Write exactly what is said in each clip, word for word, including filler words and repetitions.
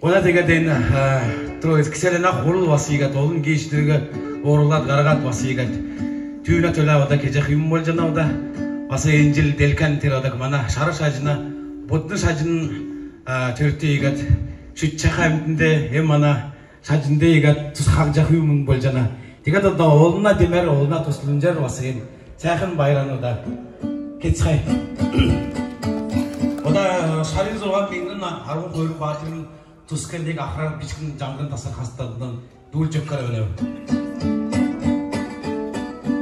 Ода тегәд эн, а, троицк селәнә хурл бас иигәд олн гиичнриг уурлад һарһад бас иигәд түүнә төлә ода кеҗәх юм болҗана ода. Бас эн җил делкән тер ода мана шар шаҗна, будн шаҗн, а, төрт иигәд шүтҗәх әмтнд эн мана шаҗнд иигәд тус хаһҗах юм болҗана. Тегәд ода олна демәр, олна туслмҗар бас эн сәәхн байран ода кецхәй. Ода, э, шарин зурһан миңһн арвн хойр баатрин туск нег ахрар бичкн Җаңһрин Тасар хастаднь дуулҗ өгхәр өгнәв.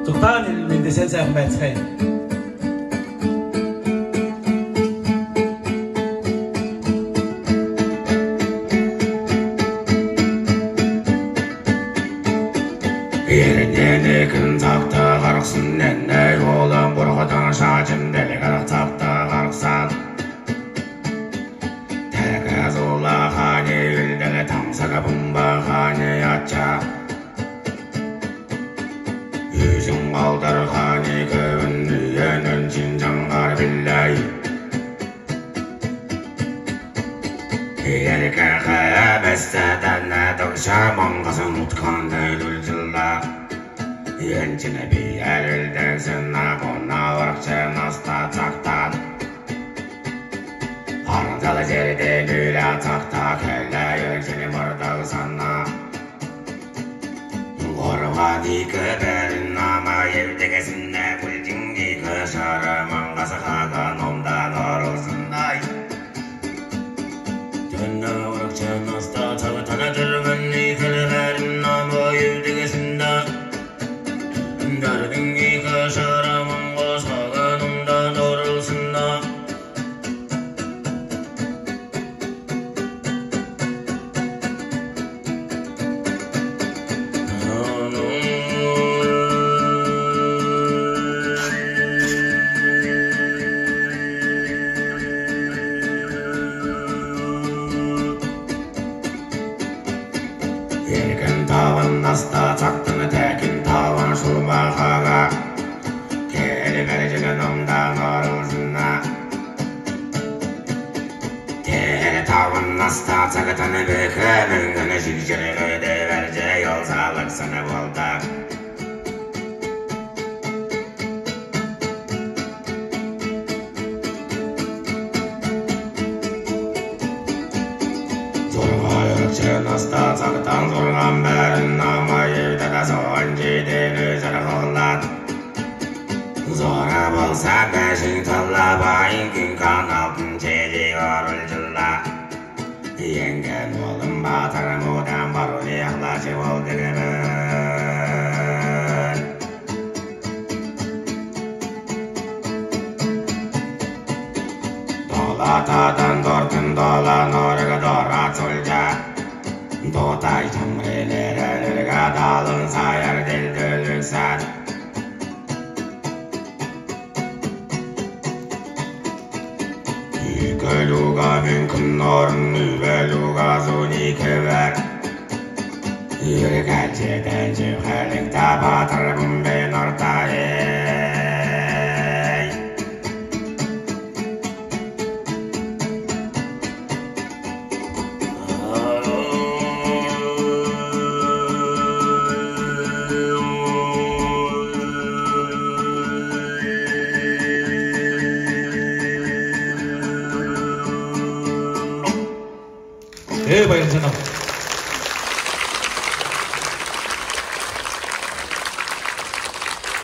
Тогтан ил менд, сән сәәхн бәәцхәй. Эрнәнә кн цагт һарһсн, нәнәй болн бурхдан шаҗн делгрх цагт һарһсн. Тәк зула хаани үлдән, тамсаг бумба хаани ача. Үзң алтар хаани көвүн, үйән өнчн Җаңһр биләй. Эркәхә бәстән тогтҗ, маңһсн утхан тәүлүлҗлә. Энчнә бийәр үлдәсн, һуна урһч наста цагтан. Һарһдл зердә бүлә цагта, хәләл үрҗн мордг сана. Һурвн ик бәәрн ам эвдгснә, күлдң ик шар маңһс хаһан номдан орулснай. Тәнә урһч наста цагтан дөрвн ик бәәрн ам эвдгснә, дөрвн ик шар маңһс хаһан номдан орулснай. Эркн тавн наста цагтан тәкин тавн шуба хаһар кел бәрҗн номдан орулсна. Тер тавн наста цагтан бөк мөңгн чигҗ җирһлд бәрҗ, йол салһсн болда. Зурһан урһч наста цагтан зурһан бәәрн ам эвдәд, соонь чидл үзәр хаһлад. Зура болса бәшин талла, баинкин каналтн чилиг орулҗла. Еңгән болн баатр мудан баруни ахлач болдг мөн. Дола тадан дортн долан орг дорад сулҗа. Дотай чамрин эрәлгә далн саяр делдүлсәд. Ик луга мөңкн орн, үбә луга зуни кевәр. Иргәҗ дәнҗ хәлгтә баатр бумбин орта эй. Э, баярлана.